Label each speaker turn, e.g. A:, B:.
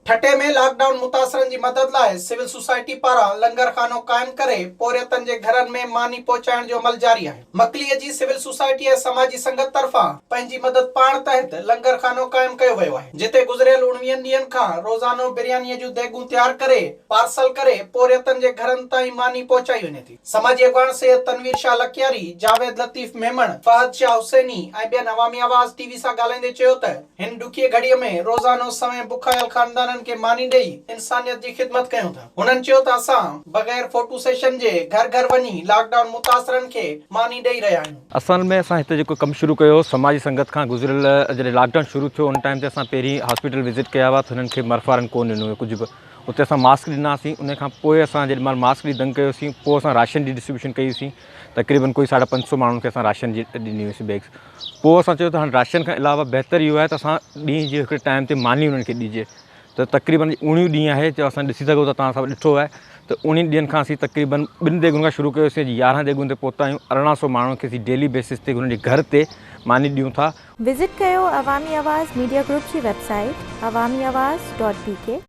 A: ٺٽي ۾ lock down متاثرن جي مدد لاء سول سوسائٽي پاران لنگر خانو قائم ڪري پورهيتن جي گهرن ۾ ماني پهچائڻ جو عمل جاري آهي. مڪليء جي سول سوسائٽي ۽ سماجي سنگت طرفان پنهنجي مدد پاڻ تحت لنگر خانو قائم ڪيو ويو آهي، جتي گذريل اڻويهن ڏينهن کان روزانو بريانيء جون ديڳون تيار ڪري پارسل ڪري پورهيتن جي گهرن تائين ماني پهچائي وڃي ٿي. سماجي اڳواڻ سيد تنوير شاهه لڪياري، جاويد لطيف ميمڻ، فهد شاهه حسيني ۽ ٻين عوامي آواز ٽي وي سان ڳالهائيندي چيو ته هن ڏکيء گهڙيء ۾ روزانو سوين بکايل خاندانن کي ماني ڏئي انسانيت جي خدمت ڪيون ٿا. هنن چيو ته اسان بغير فوٽو سيشن جي گهر گهر وڃي لاڪ ڊائون متاثرن کي ماني ڏئي رهيا آهيون.
B: اصل ۾ اسان هتي جيڪو ڪم شروع ڪيو هو سماجي سنگت کان گذريل جڏهن لاڪ ڊائون شروع ٿيو ان ٽائيم تي اسان پهرين هاسپيٽل وزٽ ڪيا هئا ته هنن کي مرف وارن ڪونه ڏنو هيو ڪجهه به اتي اسان ماسڪ ڏناسين ان کان پوء اسان جيڏي مهل ماسڪ ڏئي دنگ ڪيوسين پوء اسان راشن جي ڊسٽريبيوشن ڪئيسين تقريبن ڪوئي ساڍا پنج سو ماڻهن کي اسان راشن جي ڏني هئيسين بيگس پوء اسان چيو ته هاڻي راشن کان علاوه بهتر اهو آهي ته اسان ڏينهن جي هڪڙي ٽائيم تي ماني انهن کي ڏجي ته تقريبن اوڻيهه ڏينهن آهي جو اسان ڏسي سگهو ٿا توهان سڀ ڏٺو آهي ته اوڻيهن ڏينهن کان اسين تقريبن ٻن ديڳن کان شروع ڪيوسين اڄ يارهن ديڳن تي پهتا آهيون 1800 ماڻهن کي اسين ڊيلي بيسس تي انهن جي گهر تي ماني ڏيون ٿا.
C: وزٽ ڪيو عوامي آواز ميڊيا گروپ جي website Awami Awaz dot B K.